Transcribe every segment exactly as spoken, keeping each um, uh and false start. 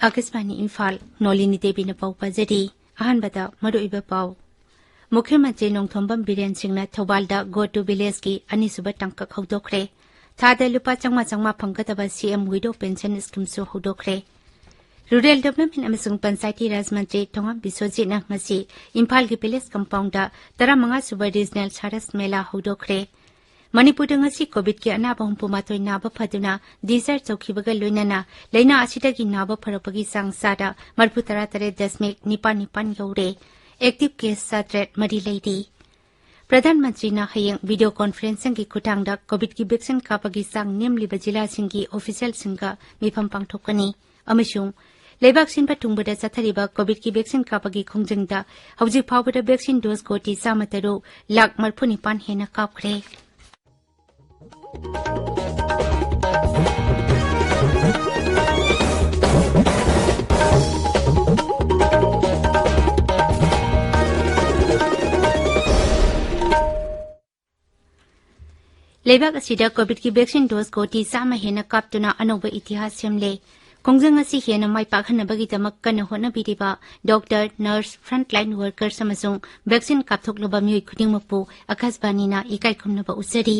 ꯑꯥꯀꯥꯁꯕꯥꯅꯤ ꯏꯝꯐꯥꯜ, ꯅꯣꯂꯤꯅꯤ ꯗꯦꯕꯤꯅ ꯄꯥꯎ ꯄꯥꯖꯔꯤ꯫ ꯑꯍꯥꯟꯕꯗ ꯃꯔꯨꯑꯣꯏꯕ ꯄꯥꯎ꯫ ꯃꯨꯈ꯭ꯌ ꯃꯟꯇ꯭ꯔꯤ ꯅꯣꯡꯊꯣꯝꯕꯝ ꯕꯤꯔꯦꯟ ꯁꯤꯡꯅ ꯊꯧꯕꯥꯜꯗ Go to Village ꯀꯤ ꯑꯅꯤꯁꯨꯕ ꯇꯥꯡꯀꯛ ꯍꯧꯗꯣꯛꯈ꯭ꯔꯦ꯫ ꯊꯥꯗ ꯂꯨꯄꯥ ꯆꯥꯝꯃꯉꯥ ꯆꯥꯝꯃꯉꯥ ꯐꯪꯒꯗꯕ C M Widow Pension Scheme ꯁꯨ ꯍꯧꯗꯣꯛꯈ꯭ꯔꯦ꯫ Rural Development ꯑꯃꯁꯨꯡ ꯄꯟꯆꯥꯌꯇꯤ ꯔꯥꯖ ꯃꯟꯇ꯭ꯔꯤ ꯊꯣꯉꯥꯝ ꯕꯤꯁ꯭ꯋꯖꯤꯠꯅ ꯉꯁꯤ ꯏꯝꯐꯥꯜꯒꯤ Palace Compound ꯇ ꯇꯔꯥꯃꯉꯥ ꯁꯨꯕ Regional Saras Mela ꯍꯧꯗꯣꯛꯈ꯭ꯔꯦ꯫ ꯃꯅꯤꯄꯨꯔꯗ ꯉꯁꯤ COVID ꯀꯤ ꯑꯅꯥꯕ ꯍꯨꯝꯐꯨ ꯃꯥꯊꯣꯏ ꯅꯥꯕ ꯐꯗꯨꯅ discharge ꯇꯧꯈꯤꯕꯒ ꯂꯣꯏꯅꯅ ꯂꯩꯅꯥ ꯑꯁꯤꯗꯒꯤ ꯅꯥꯕ ꯐꯔꯛꯄꯒꯤ ꯆꯥꯡ ꯆꯥꯗ ꯃꯔꯤꯐꯨ ꯇꯔꯥ ꯇꯔꯦꯠ ꯗꯁꯃꯤꯛ ꯅꯤꯄꯥꯟ ꯅꯤꯄꯥꯟ ꯌꯧꯔꯦ꯫ Active case ꯆꯥꯇ꯭ꯔꯦꯠ ꯃꯔꯤ ꯂꯩꯔꯤ꯫ ꯄ꯭ꯔꯙꯥꯟ ꯃꯟꯇ꯭ꯔꯤꯅ ꯍꯌꯦꯡ video conferencing ꯒꯤ ꯈꯨꯠꯊꯥꯡꯗ COVID ꯀꯤ vaccine ꯀꯥꯞꯄꯒꯤ ꯆꯥꯡ ꯅꯦꯝꯂꯤꯕ ꯖꯤꯂꯥꯁꯤꯡꯒꯤ official ꯁꯤꯡꯒ ꯃꯤꯐꯝ ꯄꯥꯡꯊꯣꯛꯀꯅꯤ꯫ ꯑꯃꯁꯨꯡ ꯂꯩꯕꯥꯛ ꯁꯤꯟꯕ ꯊꯨꯡꯕꯗ ꯆꯠꯊꯔꯤꯕ COVID ꯀꯤ vaccine ꯀꯥꯞꯄꯒꯤ ꯈꯣꯡꯖꯪꯗ ꯍꯧꯖꯤꯛ ꯐꯥꯎꯕꯗ vaccine dose ꯀꯣꯇꯤ ꯆꯥꯝꯃ ꯇꯔꯨꯛ ꯂꯥꯈ ꯃꯔꯤꯐꯨ ꯅꯤꯄꯥꯟ ꯍꯦꯟꯅ ꯀꯥꯞꯈ꯭ꯔꯦ꯫ ꯂꯩꯕꯥꯛ ꯑꯁꯤꯗ COVID ꯀꯤ vaccine dose ꯀꯣꯇꯤ ꯆꯥꯝꯃ ꯍꯦꯟꯅ ꯀꯥꯞꯇꯨꯅ ꯑꯅꯧꯕ ꯏꯇꯤꯍꯥꯁ ꯁꯦꯝꯂꯦ꯫ ꯈꯣꯡꯖꯪ ꯑꯁꯤ ꯍꯦꯟꯅ ꯃꯥꯏ ꯄꯥꯛꯍꯟꯅꯕꯒꯤꯗꯃꯛ ꯀꯟꯅ ꯍꯣꯠꯅꯕꯤꯔꯤꯕ doctor, nurse, frontline workers ꯑꯃꯁꯨꯡ vaccine ꯀꯥꯞꯊꯣꯛꯂꯕ ꯃꯤꯑꯣꯏ ꯈꯨꯗꯤꯡꯃꯛꯄꯨ ꯑꯥꯀꯥꯁꯕꯥꯅꯤꯅ ꯏꯀꯥꯏ ꯈꯨꯝꯅꯕ ꯎꯠꯆꯔꯤ꯫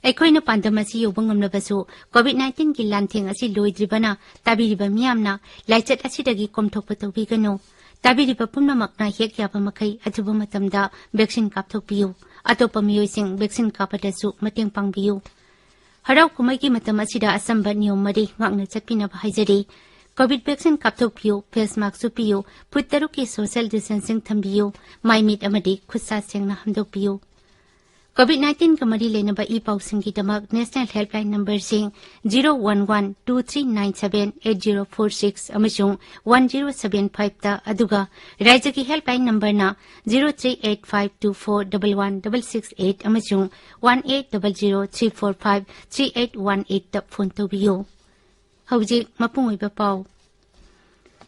ꯑꯩꯈꯣꯏꯅ ꯄꯥꯟꯗꯝ ꯑꯁꯤ ꯌꯧꯕ ꯉꯝꯂꯕꯁꯨ, COVID nineteen ꯒꯤ ꯂꯥꯟꯊꯦꯡ ꯑꯁꯤ ꯂꯣꯏꯗ꯭ꯔꯤꯕꯅ ꯇꯥꯕꯤꯔꯤꯕ ꯃꯤꯌꯥꯝꯅ ꯂꯥꯏꯆꯠ ꯑꯁꯤꯗꯒꯤ ꯀꯣꯝꯊꯣꯛꯄ ꯇꯧꯕꯤꯒꯅꯨ꯫ ꯇꯥꯕꯤꯔꯤꯕ ꯄꯨꯝꯅꯃꯛꯅ ꯍꯦꯛ ꯌꯥꯕ ꯃꯈꯩ ꯑꯊꯨꯕ ꯃꯇꯝꯗ vaccine ꯀꯥꯞꯊꯣꯛꯄꯤꯌꯨ꯫ ꯑꯇꯣꯞꯄ ꯃꯤꯑꯣꯏꯁꯤꯡ vaccine ꯀꯥꯞꯄꯗꯁꯨ ꯃꯇꯦꯡ ꯄꯥꯡꯕꯤꯌꯨ꯫ ꯍꯔꯥꯎ ꯀꯨꯝꯍꯩꯒꯤ ꯃꯇꯝ ꯑꯁꯤꯗ ꯑꯆꯝꯕ ꯅꯤꯌꯣꯝ ꯃꯔꯤ ꯉꯥꯛꯅ ꯆꯠꯄꯤꯅꯕ ꯍꯥꯏꯖꯔꯤ꯫ COVID vaccine ꯀꯥꯞꯊꯣꯛꯄꯤꯌꯨ, face mask ꯎꯞꯄꯤꯌꯨ, ꯐꯨꯠ ꯇꯔꯨꯛꯀꯤ social distancing ꯊꯝꯕꯤꯌꯨ, ꯃꯥꯏ ꯃꯤꯠ ꯑꯃꯗꯤ ꯈꯨꯠ ꯁꯥ ꯁꯦꯡꯅ ꯍꯥꯝꯗꯣꯛꯄꯤꯌꯨ꯫ COVID nineteen ꯒ ꯃꯔꯤ ꯂꯩꯅꯕ E ꯄꯥꯎꯁꯤꯡꯒꯤꯗꯃꯛ National Helpline numberꯁꯤꯡ zero one one two three nine seven eight zero four six ꯑꯃꯁꯨꯡ one zero seven five ꯇ, ꯑꯗꯨꯒ ꯔꯥꯖ꯭ꯌꯒꯤ helpline numberꯅ zero three eight five two four double one double six eight ꯑꯃꯁꯨꯡ one eight double zero three four five three eight one eight ꯇ phone ꯇꯧꯕꯤꯌꯨ꯫ ꯍꯧꯖꯤꯛ ꯃꯄꯨꯡ ꯑꯣꯏꯕ ꯄꯥꯎ꯫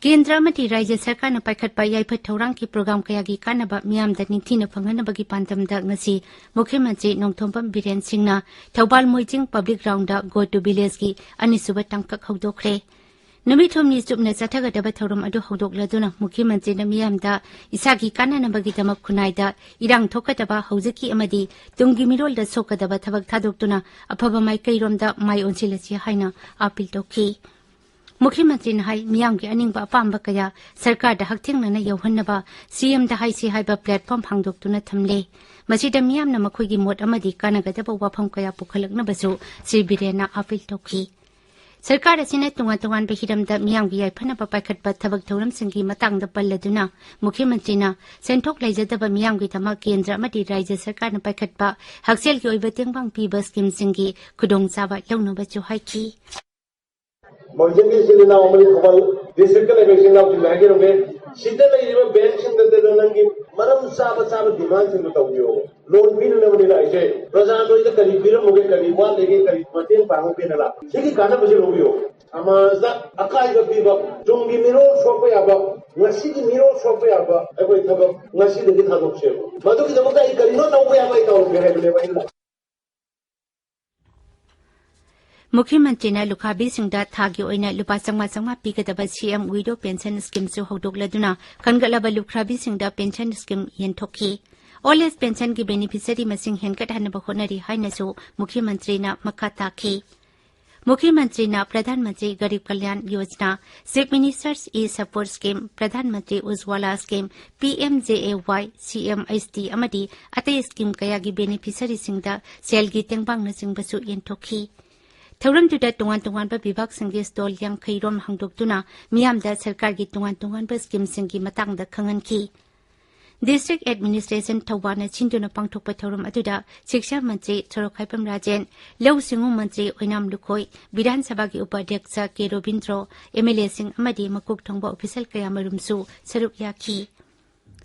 ꯀꯦꯟꯗ꯭ꯔ ꯑꯃꯗꯤ ꯔꯥꯖ꯭ꯌ ꯁꯔꯀꯥꯔꯅ ꯄꯥꯏꯈꯠꯄ ꯌꯥꯏꯐ ꯊꯧꯔꯥꯡꯒꯤ ꯄ꯭ꯔꯣꯒ꯭ꯔꯥꯝ ꯀꯌꯥꯒꯤ ꯀꯥꯟꯅꯕ ꯃꯤꯌꯥꯝꯗ ꯅꯤꯡꯊꯤꯅ ꯐꯪꯍꯟꯅꯕꯒꯤ ꯄꯥꯟꯗꯝꯗ ꯉꯁꯤ ꯃꯨꯈ꯭ꯌ ꯃꯟꯇ꯭ꯔꯤ ꯅꯣꯡꯊꯣꯝꯕꯝ ꯕꯤꯔꯦꯟ ꯁꯤꯡꯅ Thoubal Moijing public ground Go to Villageꯀꯤ ꯑꯅꯤꯁꯨꯕ ꯇꯥꯡꯀꯛ ꯍꯧꯗꯣꯛꯈ꯭ꯔꯦ꯫ ꯅꯨꯃꯤꯠ ꯍꯨꯝꯅꯤ ꯆꯨꯞꯅ ꯆꯠꯊꯒꯗꯕ ꯊꯧꯔꯝ ꯑꯗꯨ ꯍꯧꯗꯣꯛꯂꯗꯨꯅ ꯃꯨꯈ꯭ꯌ ꯃꯟꯇ꯭ꯔꯤꯅ ꯃꯤꯌꯥꯝꯗ ꯏꯁꯥꯒꯤ ꯀꯥꯟꯅꯅꯕꯒꯤꯗꯃꯛ ꯈꯨꯟꯅꯥꯏꯗ ꯏꯔꯥꯡ ꯊꯣꯛꯀꯗꯕ ꯍꯧꯖꯤꯛꯀꯤ ꯑꯃꯗꯤ ꯇꯨꯡꯒꯤ ꯃꯤꯔꯣꯜꯗ ꯁꯣꯛꯀꯗꯕ ꯊꯕꯛ ꯊꯥꯗꯣꯛꯇꯨꯅ ꯑꯐꯕ ꯃꯥꯏꯀꯩꯔꯣꯝꯗ ꯃꯥꯏ ꯑꯣꯟꯁꯤꯜꯂꯁꯤ ꯍꯥꯏꯅ ꯑꯥꯄꯤꯜ ꯇꯧꯈꯤ꯫ ꯃꯨꯈ꯭ꯌ ꯃꯟꯇ꯭ꯔꯤꯅ ꯍꯥꯏ, ꯃꯤꯌꯥꯝꯒꯤ ꯑꯅꯤꯡꯕ ꯑꯄꯥꯝꯕ ꯀꯌꯥ ꯁꯔꯀꯥꯔꯗ ꯍꯛꯊꯦꯡꯅꯅ ꯌꯧꯍꯟꯅꯕ ꯁꯤꯑꯦꯝꯗ ꯍꯥꯏꯁꯤ ꯍꯥꯏꯕ platform ꯍꯥꯡꯗꯣꯛꯇꯨꯅ ꯊꯝꯂꯦ꯫ ꯃꯁꯤꯗ ꯃꯤꯌꯥꯝꯅ ꯃꯈꯣꯏꯒꯤ ꯃꯣꯠ ꯑꯃꯗꯤ ꯀꯥꯟꯅꯒꯗꯕ ꯋꯥꯐꯝ ꯀꯌꯥ ꯄꯨꯈꯠꯂꯛꯅꯕꯁꯨ ꯁ꯭ꯔꯤ ꯕꯤꯔꯦꯟꯅ ꯑꯥꯄꯤꯜ ꯇꯧꯈꯤ꯫ ꯁꯔꯀꯥꯔ ꯑꯁꯤꯅ ꯇꯣꯉꯥꯟ ꯇꯣꯉꯥꯟꯕ ꯍꯤꯔꯝꯗ ꯃꯤꯌꯥꯝꯒꯤ ꯌꯥꯏꯐꯅꯕ ꯄꯥꯏꯈꯠꯄ ꯊꯕꯛ ꯊꯧꯔꯝꯁꯤꯡꯒꯤ ꯃꯇꯥꯡꯗ ꯄꯜꯂꯗꯨꯅ ꯃꯨꯈ꯭ꯌ ꯃꯟꯇ꯭ꯔꯤꯅ ꯁꯦꯟꯊꯣꯛ ꯂꯩꯖꯗꯕ ꯃꯤꯌꯥꯝꯒꯤꯗꯃꯛ ꯀꯦꯟꯗ꯭ꯔ ꯑꯃꯗꯤ ꯔꯥꯖ꯭ꯌ ꯁꯔꯀꯥꯔꯅ ꯄꯥꯏꯈꯠꯄ ꯍꯛꯁꯦꯜꯒꯤ ꯑꯣꯏꯕ ꯇꯦꯡꯕꯥꯡ ꯄꯤꯕ ꯁ꯭ꯀꯤꯝꯁꯤꯡꯒꯤ ꯈꯨꯗꯣꯡꯆꯥꯕ ꯂꯧꯅꯕꯁꯨ ꯍꯥꯏꯈꯤ꯫ ꯃꯣꯏꯖꯤꯡꯒꯤ ꯏꯆꯤꯜ ꯏꯅꯥꯎ ꯑꯃꯗꯤ ꯊꯧꯕꯥꯜ ꯗꯤꯁꯇ꯭ꯔꯤꯛꯇ ꯂꯩꯕ ꯏꯆꯤꯜ ꯏꯅꯥꯎꯁꯤꯡꯗ ꯍꯥꯏꯖꯔꯝꯒꯦ, ꯁꯤꯗ ꯂꯩꯔꯤꯕ ꯕꯦꯡꯛꯁꯤꯡꯗ ꯅꯪꯒꯤ ꯃꯔꯝ ꯆꯥꯕ ꯆꯥꯕ ꯗꯤꯃꯥꯟꯁꯤꯡꯗꯨ ꯇꯧꯕꯤꯌꯣ꯫ ꯂꯣꯟ ꯄꯤꯅꯅꯕꯅꯤ ꯂꯥꯛꯏꯁꯦ꯫ ꯄ꯭ꯔꯖꯥ ꯅꯣꯏꯗ ꯀꯔꯤ ꯄꯤꯔꯝꯃꯨꯒꯦ, ꯀꯔꯤ ꯋꯥꯠꯂꯤꯒꯦ, ꯀꯔꯤ ꯃꯇꯦꯡ ꯄꯥꯡꯉꯨꯒꯦꯅ ꯂꯥꯛꯄ, ꯁꯤꯒꯤ ꯀꯥꯟꯅꯕꯁꯦ ꯂꯧꯕꯤꯌꯣ꯫ ꯁꯃꯥꯖꯗ ꯑꯀꯥꯏꯕ ꯄꯤꯕ, ꯇꯨꯡꯒꯤ ꯃꯤꯔꯣꯜ ꯁꯣꯛꯄ ꯌꯥꯕ, ꯉꯁꯤꯒꯤ ꯃꯤꯔꯣꯜ ꯁꯣꯛꯄ ꯌꯥꯕ ꯑꯩꯈꯣꯏ ꯊꯕꯛ ꯉꯁꯤꯗꯒꯤ ꯊꯥꯗꯣꯛꯁꯦꯕ꯫ ꯃꯗꯨꯒꯤꯗꯃꯛꯇ ꯑꯩ ꯀꯔꯤꯅꯣ ꯇꯧꯕ ꯌꯥꯕ ꯑꯩ ꯇꯧꯔꯝꯒꯦ ꯍꯥꯏꯕꯅꯦꯕ ꯑꯩꯅ ꯂꯥꯛ- ꯃꯨꯈ꯭ꯌ ꯃꯟꯇ꯭ꯔꯤꯅ ꯂꯨꯈ꯭ꯔꯥꯕꯤꯁꯤꯡꯗ ꯊꯥꯒꯤ ꯑꯣꯏꯅ ꯂꯨꯄꯥ ꯆꯥꯝꯃꯉꯥ ꯆꯥꯝꯃꯉꯥ ꯄꯤꯒꯗꯕ ꯁꯤꯑꯦꯝ ꯋꯤꯗꯣ ꯄꯦꯟꯁꯟ ꯁ꯭ꯀꯤꯝꯁꯨ ꯍꯧꯗꯣꯛꯂꯗꯨꯅ ꯈꯟꯒꯠꯂꯕ ꯂꯨꯈ꯭ꯔꯥꯕꯤꯁꯤꯡꯗ ꯄꯦꯟꯁꯟ ꯁ꯭ꯀꯤꯝ ꯌꯦꯟꯊꯣꯛꯈꯤ꯫ ꯑꯣꯜ ꯑꯦꯖ ꯄꯦꯟꯁꯟꯒꯤ ꯕꯦꯅꯤꯐꯤꯁꯔꯤ ꯃꯁꯤꯡ ꯍꯦꯟꯒꯠꯍꯟꯅꯕ ꯍꯣꯠꯅꯔꯤ ꯍꯥꯏꯅꯁꯨ ꯃꯨꯈ꯭ꯌ ꯃꯟꯇ꯭ꯔꯤꯅ ꯃꯈꯥ ꯇꯥꯈꯤ꯫ ꯃꯨꯈ꯭ꯌ ꯃꯟꯇ꯭ꯔꯤꯅ Pradhan Mantri Garib Kalyan Yojana, chief ministers E support scheme, Pradhan Mantri ꯎꯖ꯭ꯋꯥꯂꯥ scheme, P M J ꯑꯦ ꯋꯥꯏ, ꯁꯤ ꯑꯦꯝ ꯑꯦꯁ ꯇꯤ ꯑꯃꯗꯤ ꯑꯇꯩ ꯁ꯭ꯀꯤꯝ ꯀꯌꯥꯒꯤ ꯕꯦꯅꯤꯐꯤꯁꯔꯤꯁꯤꯡꯗ ꯁꯦꯜꯒꯤ ꯇꯦꯡꯕꯥꯡꯅꯆꯤꯡꯕꯁꯨ ꯌꯦꯟꯊꯣꯛꯈꯤ꯫ ꯊꯧꯔꯝꯗꯨꯗ ꯇꯣꯉꯥꯟ ꯇꯣꯉꯥꯟꯕ ꯕꯤꯚꯥꯒꯁꯤꯡꯒꯤ ꯁ꯭ꯇꯣꯜ ꯌꯥꯡꯈꯩ ꯔꯣꯝ ꯍꯥꯡꯗꯣꯛꯇꯨꯅ ꯃꯤꯌꯥꯝꯗ ꯁꯔꯀꯥꯔꯒꯤ ꯇꯣꯉꯥꯟ ꯇꯣꯉꯥꯟꯕ ꯁ꯭ꯀꯤꯝꯁꯤꯡꯒꯤ ꯃꯇꯥꯡꯗ ꯈꯪꯍꯟꯈꯤ꯫ ꯗꯤꯁꯇ꯭ꯔꯤꯛ ꯑꯦꯗꯃꯤꯅꯤꯁꯇ꯭ꯔꯦꯁꯟ ꯊꯧꯕꯥꯜꯅ ꯁꯤꯟꯗꯨꯅ ꯄꯥꯡꯊꯣꯛꯄ ꯊꯧꯔꯝ ꯑꯗꯨꯗ ꯁꯤꯛꯁꯥ ꯃꯟꯇ꯭ꯔꯤ ꯁꯣꯔꯣꯛꯈꯥꯏꯕꯝ ꯔꯥꯖꯦꯟ, ꯂꯧꯎ ꯁꯤꯡꯎ ꯃꯟꯇ꯭ꯔꯤ ꯑꯣꯏꯅꯥꯝ ꯂꯨꯈꯣꯏ, ꯕꯤꯙꯥꯟ ꯁꯚꯥꯒꯤ ꯎꯄꯥꯙ꯭ꯌꯛꯁ ꯀꯦ ꯔꯣꯕꯤꯟꯗ꯭ꯔꯣ, ꯑꯦꯝ ꯑꯦꯜ ꯑꯦꯁꯤꯡ ꯑꯃꯗꯤ ꯃꯀꯣꯛ ꯊꯣꯡꯕ ꯑꯣꯐꯤꯁꯤꯌꯦꯜ ꯀꯌꯥꯃꯔꯨꯝꯁꯨ ꯁꯔꯨꯛ ꯌꯥꯈꯤ꯫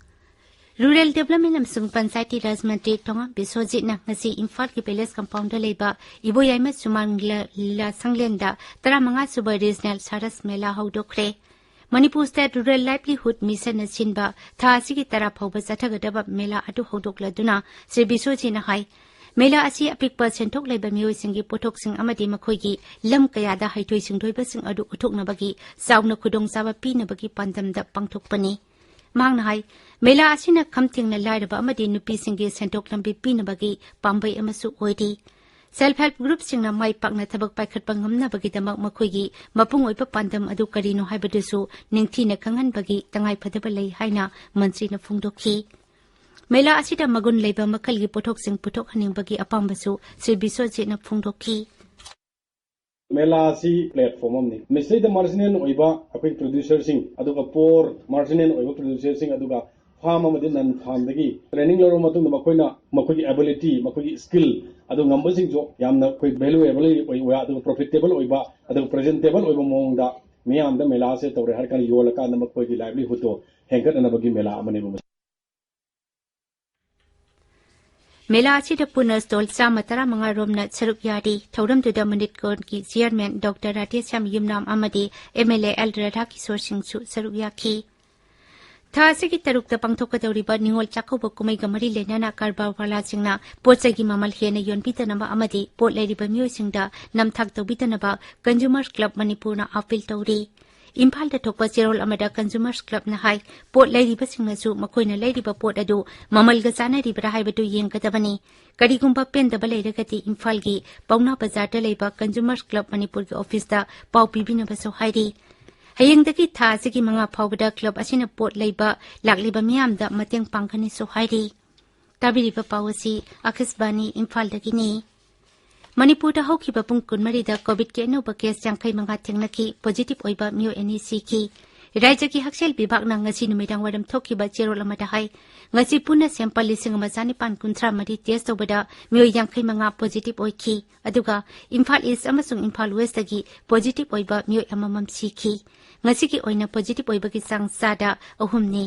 ꯔꯨꯔꯦꯜ ꯗꯤꯚꯂꯞꯃꯦꯟ ꯑꯃꯁꯨꯡ ꯄꯟꯆꯥꯌꯇꯤ ꯔꯥꯖ ꯃꯟꯇ꯭ꯔꯤ ꯊꯣꯉꯥꯝ ꯕꯤꯁ꯭ꯋꯖꯤꯠꯅ ꯉꯁꯤ ꯏꯝꯐꯥꯜꯒꯤ ꯄꯦꯂꯦꯁ ꯀꯝꯄꯥꯎꯟꯗ ꯂꯩꯕ ꯏꯕꯣꯌꯥꯏꯃ ꯁꯨꯃꯥꯡ ꯂꯤꯂꯥ, ꯂꯤꯂꯥ ꯁꯪꯂꯦꯟꯗ ꯇꯔꯥꯃꯉꯥ ꯁꯨꯕ ꯔꯤꯖꯅꯦꯜ ꯁꯥꯔꯁ ꯃꯦꯂꯥ ꯍꯧꯗꯣꯛꯈ꯭ꯔꯦ꯫ ꯃꯅꯤꯄꯨꯔ ꯁ꯭ꯇꯦꯠ ꯔꯨꯔꯦꯜ ꯂꯥꯏꯚꯂꯤꯍꯨꯗ ꯃꯤꯁꯟꯅ ꯁꯤꯟꯕ ꯊꯥ ꯑꯁꯤꯒꯤ ꯇꯔꯥ ꯐꯥꯎꯕ ꯆꯠꯊꯒꯗꯕ ꯃꯦꯂꯥ ꯑꯗꯨ ꯍꯧꯗꯣꯛꯂꯗꯨꯅ ꯁ꯭ꯔꯤ ꯕꯤꯁ꯭ꯋꯖꯤꯠꯅ ꯍꯥꯏ, ꯃꯦꯂꯥ ꯑꯁꯤ ꯑꯄꯤꯛꯄ ꯁꯦꯟꯊꯣꯛ ꯂꯩꯕ ꯃꯤꯑꯣꯏꯁꯤꯡꯒꯤ ꯄꯣꯠꯊꯣꯛꯁꯤꯡ ꯑꯃꯗꯤ ꯃꯈꯣꯏꯒꯤ ꯂꯝ ꯀꯌꯥꯗ ꯍꯩꯊꯣꯏ ꯁꯤꯡꯊꯣꯏꯕꯁꯤꯡ ꯑꯗꯨ ꯎꯠꯊꯣꯛꯅꯕꯒꯤ ꯆꯥꯎꯅ ꯈꯨꯗꯣꯡꯆꯥꯕ ꯄꯤꯅꯕꯒꯤ ꯄꯥꯟꯗꯝꯗ ꯄꯥꯡꯊꯣꯛꯄꯅꯤ꯫ ꯃꯍꯥꯛꯅ ꯍꯥꯏ, ꯃꯦꯂꯥ ꯑꯁꯤꯅ ꯈꯝ ꯊꯦꯡꯅ ꯂꯥꯏꯔꯕ ꯑꯃꯗꯤ ꯅꯨꯄꯤꯁꯤꯡꯒꯤ ꯁꯦꯟꯊꯣꯛ ꯂꯝꯕꯤ ꯄꯤꯅꯕꯒꯤ ꯄꯥꯝꯕꯩ ꯑꯃꯁꯨ ꯑꯣꯏꯔꯤ꯫ ꯁꯦꯜꯐ ꯍꯦꯜꯞ ꯒ꯭ꯔꯨꯞꯁꯤꯡꯅ ꯃꯥꯏ ꯄꯥꯛꯅ ꯊꯕꯛ ꯄꯥꯏꯈꯠꯄ ꯉꯝꯅꯕꯒꯤꯗꯃꯛ ꯃꯈꯣꯏꯒꯤ ꯃꯄꯨꯡ ꯑꯣꯏꯕ ꯄꯥꯟꯗꯝ ꯑꯗꯨ ꯀꯔꯤꯅꯣ ꯍꯥꯏꯕꯗꯨꯁꯨ ꯅꯤꯡꯊꯤꯅ ꯈꯪꯍꯟꯕꯒꯤ ꯇꯉꯥꯏꯐꯗꯕ ꯂꯩ ꯍꯥꯏꯅ ꯃꯟꯇ꯭ꯔꯤꯅ ꯐꯣꯡꯗꯣꯛꯈꯤ꯫ ꯃꯦꯂꯥ ꯑꯁꯤꯗ ꯃꯒꯨꯟ ꯂꯩꯕ ꯃꯈꯜꯒꯤ ꯄꯣꯠꯊꯣꯛꯁꯤꯡ ꯄꯨꯊꯣꯛꯍꯟꯅꯤꯡꯕꯒꯤ ꯑꯄꯥꯝꯕꯁꯨ ꯁ꯭ꯔꯤ ꯕꯤꯁ꯭ꯋꯖꯤꯠꯅ ꯐꯣꯡꯗꯣꯛꯈꯤ꯫ ꯃꯦꯂꯥ ꯑꯁꯤ ꯄ꯭ꯂꯦꯠꯐꯣꯝ ꯑꯃꯅꯤ꯫ ꯃꯁꯤꯗꯩꯗ ꯃꯥꯔꯖꯤꯅꯦꯜ ꯑꯣꯏꯕ ꯑꯩꯈꯣꯏ ꯄ꯭ꯔꯣꯗ꯭ꯌꯨꯁꯔꯁꯤꯡ, ꯑꯗꯨꯒ ꯄꯣꯔ ꯃꯥꯔꯖꯤꯅꯦꯜ ꯑꯣꯏꯕ ꯄ꯭ꯔꯣꯗ꯭ꯌꯨꯁꯔꯁꯤꯡ, ꯑꯗꯨꯒ ꯐꯥꯔꯝ ꯑꯃꯗꯤ ꯅꯟ ꯐꯥꯔꯝꯗꯒꯤ ꯇ꯭ꯔꯦꯅꯤꯡ ꯂꯧꯔꯕ ꯃꯇꯨꯡꯗ ꯃꯈꯣꯏꯅ ꯃꯈꯣꯏꯒꯤ ꯑꯦꯕꯤꯂꯤꯇꯤ, ꯃꯈꯣꯏꯒꯤ ꯁ꯭ꯀꯤꯜ ꯑꯗꯨ ꯉꯝꯕꯁꯤꯡꯁꯨ ꯌꯥꯝꯅ ꯑꯩꯈꯣꯏ ꯚꯦꯂꯨꯑꯦꯕꯜ ꯑꯣꯏꯕ, ꯑꯗꯨꯒ ꯄ꯭ꯔꯣꯐꯤꯇꯦꯕꯜ ꯑꯣꯏꯕ, ꯑꯗꯨꯒ ꯄ꯭ꯔꯖꯦꯟꯇꯦꯕꯜ ꯑꯣꯏꯕ ꯃꯑꯣꯡꯗ ꯃꯤꯌꯥꯝꯗ ꯃꯦꯂꯥꯁꯦ ꯇꯧꯔꯦ ꯍꯥꯏꯔ ꯀꯥꯟꯗ ꯌꯣꯜꯂꯀꯥꯟꯗ ꯃꯈꯣꯏꯒꯤ ꯂꯥꯏꯚꯂꯤꯍꯨꯗꯇꯣ ꯍꯦꯟꯒꯠꯅꯅꯕꯒꯤ ꯃꯦꯂꯥ ꯑꯃꯅꯦꯕ ꯃꯁꯤ꯫ ꯃꯦꯂꯥ ꯑꯁꯤꯗ ꯄꯨꯟꯅ ꯁ꯭ꯇꯣꯜ ꯆꯥꯝꯃ ꯇꯔꯥꯃꯉꯥ ꯔꯣꯝꯅ ꯁꯔꯨꯛ ꯌꯥꯔꯤ꯫ ꯊꯧꯔꯝꯗꯨꯗ ꯃꯅꯤꯠꯀꯣꯟꯒꯤ ꯆꯤꯌꯔꯃꯦꯟ ꯗꯣꯛꯇꯔ ꯔꯥꯙꯦꯁ꯭ꯌꯥꯝ ꯌꯨꯝꯅꯥꯝ ꯑꯃꯗꯤ ꯑꯦꯝ ꯑꯦꯜ ꯑꯦ ꯑꯦꯜ ꯔꯥꯙꯥꯀꯤꯁꯣꯔ ꯁꯤꯡꯁꯨ ꯁꯔꯨꯛ ꯌꯥꯈꯤ꯫ ꯊꯥ ꯑꯁꯤꯒꯤ ꯇꯔꯨꯛꯇ ꯄꯥꯡꯊꯣꯛꯀꯗꯧꯔꯤꯕ ꯅꯤꯉꯣꯜ ꯆꯥꯛꯀꯧꯕ ꯀꯨꯝꯍꯩꯒ ꯃꯔꯤ ꯂꯩꯅꯅ ꯀꯔꯕꯥꯔ ꯋꯥꯂꯥꯁꯤꯡꯅ ꯄꯣꯠ ꯆꯩꯒꯤ ꯃꯃꯜ ꯍꯦꯟꯅ ꯌꯣꯟꯕꯤꯗꯅꯕ ꯑꯃꯗꯤ ꯄꯣꯠ ꯂꯩꯔꯤꯕ ꯃꯤꯑꯣꯏꯁꯤꯡꯗ ꯅꯝꯊꯥꯛ ꯇꯧꯕꯤꯗꯅꯕ ꯀꯟꯖꯨꯃꯔꯁ ꯀ꯭ꯂꯕ ꯃꯅꯤꯄꯨꯔꯅ ꯑꯥꯄꯤꯜ ꯇꯧꯔꯤ꯫ ꯏꯝꯐꯥꯜꯗ ꯊꯣꯛꯄ ꯆꯦꯔꯣꯜ ꯑꯃꯗ ꯀꯟꯖꯨꯃꯔꯁ ꯀ꯭ꯂꯕꯅ ꯍꯥꯏ, ꯄꯣꯠ ꯂꯩꯔꯤꯕꯁꯤꯡꯅꯁꯨ ꯃꯈꯣꯏꯅ ꯂꯩꯔꯤꯕ ꯄꯣꯠ ꯑꯗꯨ ꯃꯃꯜꯒ ꯆꯥꯟꯅꯔꯤꯕ꯭ꯔꯥ ꯍꯥꯏꯕꯗꯨ ꯌꯦꯡꯒꯗꯕꯅꯤ꯫ ꯀꯔꯤꯒꯨꯝꯕ ꯄꯦꯟꯗꯕ ꯂꯩꯔꯒꯗꯤ ꯏꯝꯐꯥꯜꯒꯤ ꯄꯥꯎꯅꯥ ꯕꯖꯥꯔꯗ ꯂꯩꯕ ꯀꯟꯖꯨꯃꯔꯁ ꯀ꯭ꯂꯕ ꯃꯅꯤꯄꯨꯔꯒꯤ ꯑꯣꯐꯤꯁꯇ ꯄꯥꯎ ꯄꯤꯕꯤꯅꯕꯁꯨ ꯍꯥꯏꯔꯤ꯫ ꯍꯌꯦꯡꯗꯒꯤ ꯊꯥ ꯑꯁꯤꯒꯤ ꯃꯉꯥ ꯐꯥꯎꯕꯗ ꯀ꯭ꯂꯕ ꯑꯁꯤꯅ ꯄꯣꯠ ꯂꯩꯕ ꯂꯥꯛꯂꯤꯕ ꯃꯤꯌꯥꯝꯗ ꯃꯇꯦꯡ ꯄꯥꯡꯒꯅꯤꯁꯨ ꯍꯥꯏꯔꯤ꯫ ꯇꯥꯕꯤꯔꯤꯕ ꯄꯥꯎ ꯑꯁꯤ ꯑꯥꯀꯥꯁꯕꯥꯅꯤ ꯏꯝꯐꯥꯜꯗꯒꯤꯅꯤ꯫ ꯃꯅꯤꯄꯨꯔꯗ ꯍꯧꯈꯤꯕ ꯄꯨꯡ ꯀꯨꯟꯃꯔꯤꯗ ꯀꯣꯚꯤꯗꯀꯤ ꯑꯅꯧꯕ ꯀꯦꯁ ꯌꯥꯡꯈꯩ ꯃꯉꯥ ꯊꯦꯡꯅꯈꯤ, ꯄꯣꯖꯤꯇꯤꯚ ꯑꯣꯏꯕ ꯃꯤꯑꯣꯏ ꯑꯅꯤ ꯁꯤꯈꯤ꯫ ꯔꯥꯖ꯭ꯌꯒꯤ ꯍꯛꯁꯦꯜ ꯕꯤꯚꯥꯒꯅ ꯉꯁꯤ ꯅꯨꯃꯤꯗꯥꯡ ꯋꯥꯏꯔꯝ ꯊꯣꯛꯈꯤꯕ ꯆꯦꯔꯣꯜ ꯑꯃꯗ ꯍꯥꯏ, ꯉꯁꯤ ꯄꯨꯟꯅ ꯁꯦꯝꯄꯜ ꯂꯤꯁꯤꯡ ꯑꯃ ꯆꯥꯅꯤꯄꯥꯟ ꯀꯨꯟꯊ꯭ꯔꯥ ꯃꯔꯤ ꯇꯦꯁ ꯇꯧꯕꯗ ꯃꯤꯑꯣꯏ ꯌꯥꯡꯈꯩ ꯃꯉꯥ ꯄꯣꯖꯤꯇꯤꯚ ꯑꯣꯏꯈꯤ꯫ ꯑꯗꯨꯒ ꯏꯝꯐꯥꯜ ꯏꯁ ꯑꯃꯁꯨꯡ ꯏꯝꯐꯥꯜ ꯋꯦꯁꯇꯒꯤ ꯄꯣꯖꯤꯇꯤꯚ ꯑꯣꯏꯕ ꯃꯤꯑꯣꯏ ꯑꯃꯃꯝ ꯁꯤꯈꯤ꯫ ꯉꯁꯤꯒꯤ ꯑꯣꯏꯅ ꯄꯣꯖꯤꯇꯤꯚ ꯑꯣꯏꯕꯒꯤ ꯆꯥꯡ ꯆꯥꯗ ꯑꯍꯨꯝꯅꯤ꯫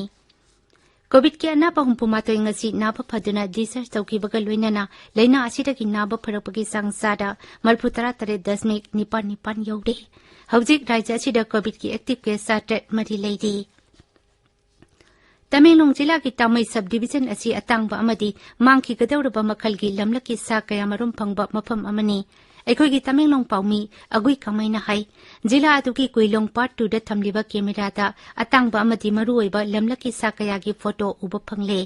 ꯀꯣꯚꯤꯗꯀꯤ ꯑꯅꯥꯕ ꯍꯨꯝꯐꯨ ꯃꯥꯊꯣꯏ ꯉꯁꯤ ꯅꯥꯕ ꯐꯗꯨꯅ discharge ꯇꯧꯈꯤꯕꯒ ꯂꯣꯏꯅꯅ ꯂꯩꯅꯥ ꯑꯁꯤꯗꯒꯤ ꯅꯥꯕ ꯐꯔꯛꯄꯒꯤ ꯆꯥꯡ ꯆꯥꯗ ꯃꯔꯤꯐꯨ ꯇꯔꯥ ꯇꯔꯦꯠ ꯗꯁꯃꯤꯛ ꯅꯤꯄꯥꯟ ꯅꯤꯄꯥꯟ ꯌꯧꯔꯦ꯫ ꯍꯧꯖꯤꯛ ꯔꯥꯖ꯭ꯌ ꯑꯁꯤꯗ ꯀꯣꯚꯤꯗꯀꯤ active case ꯆꯥꯇ꯭ꯔꯦꯠ ꯃꯔꯤ ꯂꯩꯔꯤ꯫ ꯇꯃꯦꯡꯂꯣꯡ ꯖꯤꯂꯥꯒꯤ ꯇꯥꯃꯩ sub division ꯑꯁꯤ ꯑꯇꯥꯡꯕ ꯑꯃꯗꯤ ꯃꯥꯡꯈꯤꯒꯗꯧꯔꯕ ꯃꯈꯜꯒꯤ ꯂꯝꯂꯛꯀꯤ ꯁꯥ ꯀꯌꯥ ꯃꯔꯨꯝ ꯐꯪꯕ ꯃꯐꯝ ꯑꯃꯅꯤ꯫ ꯑꯩꯈꯣꯏꯒꯤ ꯇꯃꯦꯡꯂꯣꯡ ꯄꯥꯎꯃꯤ ꯑꯒꯨꯏ ꯀꯃꯩꯅ ꯍꯥꯏ, ꯖꯤꯂꯥ ꯑꯗꯨꯒꯤ ꯀꯨꯏꯂꯣꯡ part twoꯗ ꯊꯝꯂꯤꯕ cameraꯗ ꯑꯇꯥꯡꯕ ꯑꯃꯗꯤ ꯃꯔꯨꯑꯣꯏꯕ ꯂꯝꯂꯛꯀꯤ ꯁꯥ ꯀꯌꯥꯒꯤ photo ꯎꯕ ꯐꯪꯂꯦ꯫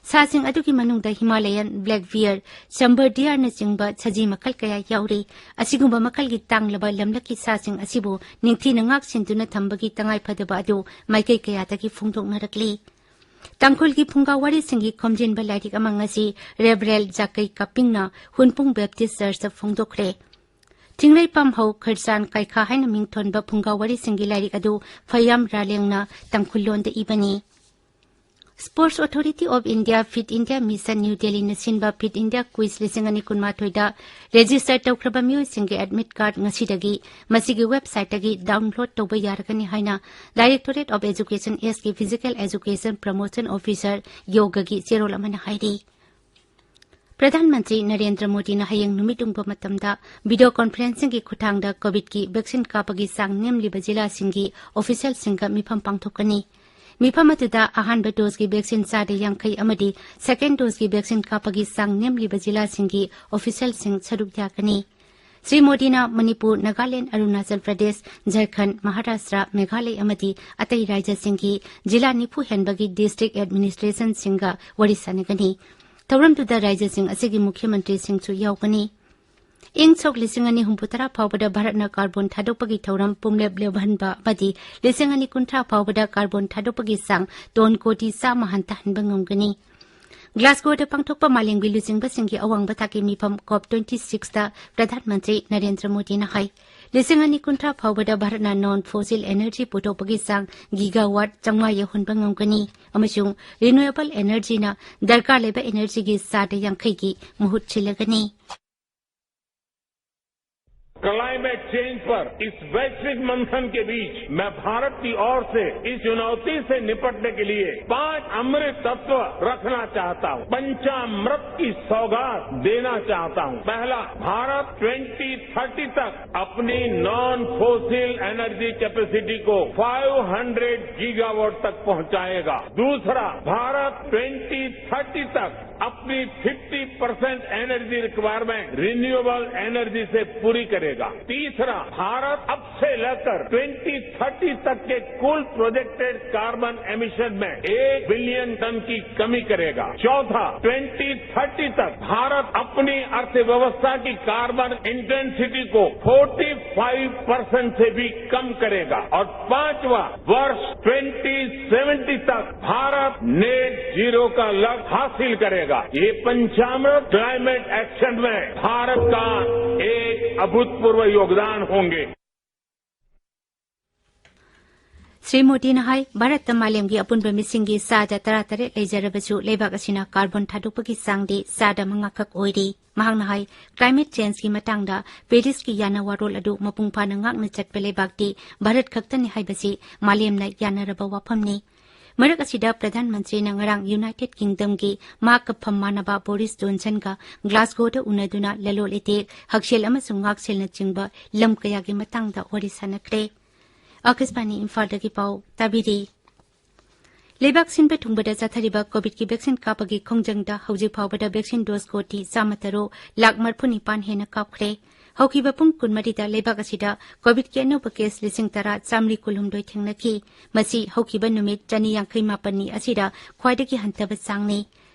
ꯁꯥꯁꯤꯡ ꯑꯗꯨꯒꯤ ꯃꯅꯨꯡꯗ Himalayan black bear, chamber deerꯅꯆꯤꯡꯕ ꯁꯖꯤ ꯃꯈꯜ ꯀꯌꯥ ꯌꯥꯎꯔꯤ꯫ ꯑꯁꯤꯒꯨꯝꯕ ꯃꯈꯜꯒꯤ ꯇꯥꯡꯂꯕ ꯂꯝꯂꯛꯀꯤ ꯁꯥꯁꯤꯡ ꯑꯁꯤꯕꯨ ꯅꯤꯡꯊꯤꯅ ꯉꯥꯛꯁꯦꯟꯗꯨꯅ ꯊꯝꯕꯒꯤ ꯇꯉꯥꯏꯐꯗꯕ ꯑꯗꯨ ꯃꯥꯏꯀꯩ ꯀꯌꯥꯗꯒꯤ ꯐꯣꯡꯗꯣꯛꯅꯔꯛꯂꯤ꯫ ꯇꯥꯡꯈꯨꯜꯒꯤ ꯐꯨꯡꯒꯥ ꯋꯥꯔꯤꯁꯤꯡꯒꯤ ꯈꯣꯝꯖꯤꯟꯕ ꯂꯥꯏꯔꯤꯛ ꯑꯃ ꯉꯁꯤ Reverend ꯖꯥꯀꯩ ꯀꯥꯄꯤꯡꯅ ꯍꯨꯟꯄꯨꯡ Baptist Churchꯇ ꯐꯣꯡꯗꯣꯛꯈ꯭ꯔꯦ꯫ ꯊꯤꯡꯂꯩꯄꯝ ꯍꯧ ꯈꯔꯆꯥꯟ ꯀꯥꯏꯈꯥ ꯍꯥꯏꯅ ꯃꯤꯡꯊꯣꯟꯕ ꯐꯨꯡꯒꯥ ꯋꯥꯔꯤꯁꯤꯡꯒꯤ ꯂꯥꯏꯔꯤꯛ ꯑꯗꯨ ꯐꯌꯥꯝ ꯔꯥꯂꯦꯡꯅ ꯇꯥꯡꯈꯨꯜ ꯂꯣꯟꯗ ꯏꯕꯅꯤ꯫ Sports Authority of India Fit India Mission New Delhiꯅ ꯁꯤꯟꯕ Fit India Quiz ꯂꯤꯁꯤꯡ ꯑꯅꯤ ꯀꯨꯟꯃꯥꯊꯣꯏꯗ register ꯇꯧꯈ꯭ꯔꯕ ꯃꯤꯑꯣꯏꯁꯤꯡꯒꯤ admit card ꯉꯁꯤꯗꯒꯤ ꯃꯁꯤꯒꯤ websiteꯇꯒꯤ download ꯇꯧꯕ ꯌꯥꯔꯒꯅꯤ ꯍꯥꯏꯅ Directorate of Education Sꯀꯤ Physical Education Promotion Officer ꯌꯣꯒꯒꯤ ꯆꯦꯔꯣꯜ ꯑꯃꯅ ꯍꯥꯏꯔꯤ꯫ ꯄ꯭ꯔꯙꯥꯟ ꯃꯟꯇ꯭ꯔꯤ ꯅꯔꯦꯟꯗ꯭ꯔ ꯃꯣꯗꯤꯅ ꯍꯌꯦꯡ ꯅꯨꯃꯤꯠ ꯌꯨꯡꯕ ꯃꯇꯝꯗ video conferencingꯒꯤ ꯈꯨꯠꯊꯥꯡꯗ ꯀꯣꯚꯤꯗꯀꯤ vaccine ꯀꯥꯞꯄꯒꯤ ꯆꯥꯡ ꯅꯦꯝꯂꯤꯕ ꯖꯤꯂꯥꯁꯤꯡꯒꯤ officialꯁꯤꯡꯒ ꯃꯤꯐꯝ ꯄꯥꯡꯊꯣꯛꯀꯅꯤ꯫ ꯃꯤꯐꯝ ꯑꯗꯨꯗ ꯑꯍꯥꯟꯕ doseꯀꯤ vaccine ꯆꯥꯗ ꯌꯥꯡꯈꯩ ꯑꯃꯗꯤ second doseꯀꯤ vaccine ꯀꯥꯞꯄꯒꯤ ꯆꯥꯡ ꯅꯦꯝꯂꯤꯕ ꯖꯤꯂꯥꯁꯤꯡꯒꯤ officialꯁꯤꯡ ꯁꯔꯨꯛ ꯌꯥꯒꯅꯤ꯫ ꯁ꯭ꯔꯤ ꯃꯣꯗꯤꯅ ꯃꯅꯤꯄꯨꯔ, ꯅꯥꯒꯥꯂꯦꯟ, ꯑꯔꯨꯅꯥꯆꯜ ꯄ꯭ꯔꯗꯦꯁ, ꯖꯔꯈꯟꯗ, ꯃꯍꯥꯔꯥꯁꯇ꯭ꯔ, ꯃꯦꯘꯥꯂꯌ ꯑꯃꯗꯤ ꯑꯇꯩ ꯔꯥꯖ꯭ꯌꯁꯤꯡꯒꯤ ꯖꯤꯂꯥ ꯅꯤꯐꯨ ꯍꯦꯟꯕꯒꯤ district administrationꯁꯤꯡꯒ ꯋꯥꯔꯤ ꯁꯥꯅꯒꯅꯤ꯫ ꯊꯧꯔꯝꯗꯨꯗ ꯔꯥꯖ꯭ꯌꯁꯤꯡ ꯑꯁꯤꯒꯤ ꯃꯨꯈ꯭ꯌꯃꯟꯇ꯭ꯔꯤꯁꯤꯡꯁꯨ ꯌꯥꯎꯒꯅꯤ꯫ ꯏꯪ ꯁꯣꯛ ꯂꯤꯁꯤꯡ ꯑꯅꯤ ꯍꯨꯝꯐꯨ ꯇꯔꯥ ꯐꯥꯎꯕꯗ ꯚꯥꯔꯠꯅ carbon ꯊꯥꯗꯣꯛꯄꯒꯤ ꯊꯧꯔꯝ ꯄꯨꯝꯂꯦꯞ ꯂꯦꯞꯍꯟꯕ ꯑꯃꯗꯤ ꯂꯤꯁꯤꯡ ꯑꯅꯤ ꯀꯨꯟꯊ꯭ꯔꯥ ꯐꯥꯎꯕꯗ carbon ꯊꯥꯗꯣꯛꯄꯒꯤ ꯆꯥꯡ ꯇꯣꯟ ꯀꯣꯇꯤ ꯆꯥꯝꯃ ꯍꯟꯊꯍꯟꯕ ꯉꯝꯒꯅꯤ꯫ ꯒ꯭ꯂꯥꯁꯒꯣꯗ ꯄꯥꯡꯊꯣꯛꯄ ꯃꯥꯂꯦꯝꯒꯤ ꯂꯨꯆꯤꯡꯕꯁꯤꯡꯒꯤ ꯑꯋꯥꯡꯕ ꯊꯥꯛꯀꯤ ꯃꯤꯐꯝ COP twenty sixꯇ ꯄ꯭ꯔꯙꯥꯟ ꯃꯟꯇ꯭ꯔꯤ ꯅꯔꯦꯟꯗ꯭ꯔ ꯃꯣꯗꯤꯅ ꯍꯥꯏ, ꯂꯤꯁꯤꯡ ꯑꯅꯤ ꯀꯨꯟꯊ꯭ꯔꯥ ꯐꯥꯎꯕꯗ ꯚꯥꯔꯠꯅ non fossil energy ꯄꯨꯊꯣꯛꯄꯒꯤ ꯆꯥꯡ gigawatt ꯆꯥꯝꯃꯉꯥ ꯌꯧꯍꯟꯕ ꯉꯝꯒꯅꯤ ꯑꯃꯁꯨꯡ renewable energyꯅ ꯗꯔꯀꯥꯔ ꯂꯩꯕ energyꯒꯤ ꯆꯥꯗ ꯌꯥꯡꯈꯩꯒꯤ ꯃꯍꯨꯠ ꯁꯤꯜꯂꯒꯅꯤ꯫ क्लाइमेट चेंज पर इस वैश्विक मंथन के बीच मैं भारत की ओर से इस चुनौती से निपटने के लिए पांच अमृत तत्व रखना चाहता हूं, पंचामृत की सौगात देना चाहता हूं। पहला, भारत ट्वेंटी थर्टी तक अपनी नॉन फोसिल एनर्जी कैपेसिटी को फ़ाइव हंड्रेड गीगावाट तक पहुंचाएगा। दूसरा, भारत ट्वेंटी थर्टी तक अपनी fifty percent energy requirement renewable energy से पूरी करेगा। तीसरा, भारत अब से लेकर ट्वेंटी थर्टी तक के कुल प्रोजेक्टेड कार्बन एमिशन में एक बिलियन टन की कमी करेगा। चौथा, ट्वेंटी थर्टी तक भारत अपनी अर्थव्यवस्था की कार्बन इंटेंसिटी को फोर्टी फ़ाइव परसेंट से भी कम करेगा। और पांचवा, वर्ष ट्वेंटी सेवेंटी तक भारत नेट जीरो का लक्ष्य हासिल करेगा। ये पंचामृत क्लाइमेट एक्शन में भारत का एक अभूतपूर्व योगदान होंगे। ꯁ꯭ꯔꯤ ꯃꯣꯗꯤꯅ ꯍꯥꯏ, ꯚꯥꯔꯠꯇ ꯃꯥꯂꯦꯝꯒꯤ ꯑꯄꯨꯟꯕ ꯃꯤꯁꯤꯡꯒꯤ ꯆꯥꯗ ꯇꯔꯥꯇꯔꯦꯠ ꯂꯩꯖꯔꯕꯁꯨ, ꯂꯩꯕꯥꯛ ꯑꯁꯤꯅ ꯀꯥꯔꯕꯣꯟ ꯊꯥꯗꯣꯛꯄꯒꯤ ꯆꯥꯡꯗꯤ ꯆꯥꯗ ꯃꯉꯥ ꯈꯛ ꯑꯣꯏꯔꯤ꯫ ꯃꯍꯥꯛꯅ ꯍꯥꯏ, ꯀ꯭ꯂꯥꯏꯃꯦꯠ ꯆꯦꯟꯖꯀꯤ ꯃꯇꯥꯡꯗ ꯄꯦꯔꯤꯁꯀꯤ ꯌꯥꯅ ꯋꯥꯔꯣꯜ ꯑꯗꯨ ꯃꯄꯨꯡ ꯐꯥꯅ ꯉꯥꯛꯅ ꯆꯠꯄ ꯂꯩꯕꯥꯛꯇꯤ ꯚꯥꯔꯠ ꯈꯛꯇꯅꯤ ꯍꯥꯏꯕꯁꯤ ꯃꯥꯂꯦꯝꯅ ꯌꯥꯅꯔꯕ ꯋꯥꯐꯝꯅꯤ꯫ ꯃꯔꯛ ꯑꯁꯤꯗ, ꯄ꯭ꯔꯙꯥꯟ ꯃꯟꯇ꯭ꯔꯤꯅ ꯉꯔꯥꯡ ꯌꯨꯅꯥꯏꯇꯦꯗ ꯀꯤꯡꯗꯝꯒꯤ ꯃꯍꯥꯛꯀ ꯐꯝ ꯃꯥꯟꯅꯕ ꯕꯣꯔꯤꯁ ꯖꯣꯟꯁꯟꯒ ꯒ꯭ꯂꯥꯁꯒꯣꯗ ꯎꯅꯗꯨꯅ ꯂꯂꯣꯟ ꯏꯇꯤꯛ, ꯍꯛꯁꯦꯜ ꯑꯃꯁꯨꯡ ꯉꯥꯛꯁꯦꯜꯅꯆꯤꯡꯕ ꯂꯝ ꯀꯌꯥꯒꯤ ꯃꯇꯥꯡꯗ ꯋꯥꯔꯤ ꯁꯥꯟꯅꯈ꯭ꯔꯦ꯫ ꯑꯥꯀꯥꯁꯕꯥꯅꯤ ꯏꯝꯐꯥꯜꯗꯒꯤ ꯄꯥꯎ ꯇꯥꯕꯤꯔꯤ꯫ ꯂꯩꯕꯥꯛ ꯁꯤꯟꯕ ꯊꯨꯡꯕꯗ ꯆꯠꯊꯔꯤꯕ ꯀꯣꯚꯤꯗꯀꯤ ꯚꯦꯛꯁꯤꯟ ꯀꯥꯞꯄꯒꯤ ꯈꯣꯡꯖꯪꯗ ꯍꯧꯖꯤꯛ ꯐꯥꯎꯕꯗ ꯚꯦꯛꯁꯤꯟ ꯗꯣꯁ ꯀꯣꯇꯤ ꯆꯥꯝꯃ ꯇꯔꯨꯛ ꯂꯥꯈ ꯃꯔꯤꯐꯨ ꯅꯤꯄꯥꯟ ꯍꯦꯟꯅ ꯀꯥꯞꯈ꯭ꯔꯦ꯫ ꯍꯧꯈꯤꯕ ꯄꯨꯡ ꯀꯨꯟꯃꯔꯤꯗ ꯂꯩꯕꯥꯛ ꯑꯁꯤꯗ ꯀꯣꯚꯤꯗꯀꯤ ꯑꯅꯧꯕ ꯀꯦꯁ ꯂꯤꯁꯤꯡ ꯇꯔꯥ ꯆꯥꯝꯃꯔꯤ ꯀꯨꯟꯍꯨꯝꯗꯣꯏ ꯊꯦꯡꯅꯈꯤ꯫ ꯃꯁꯤ ꯍꯧꯈꯤꯕ ꯅꯨꯃꯤꯠ ꯆꯅꯤ ꯌꯥꯡꯈꯩ ꯃꯥꯄꯟꯅꯤ ꯑꯁꯤꯗ ꯈ꯭ꯋꯥꯏꯗꯒꯤ ꯍꯟꯊꯕ ꯆꯥꯡꯅꯤ꯫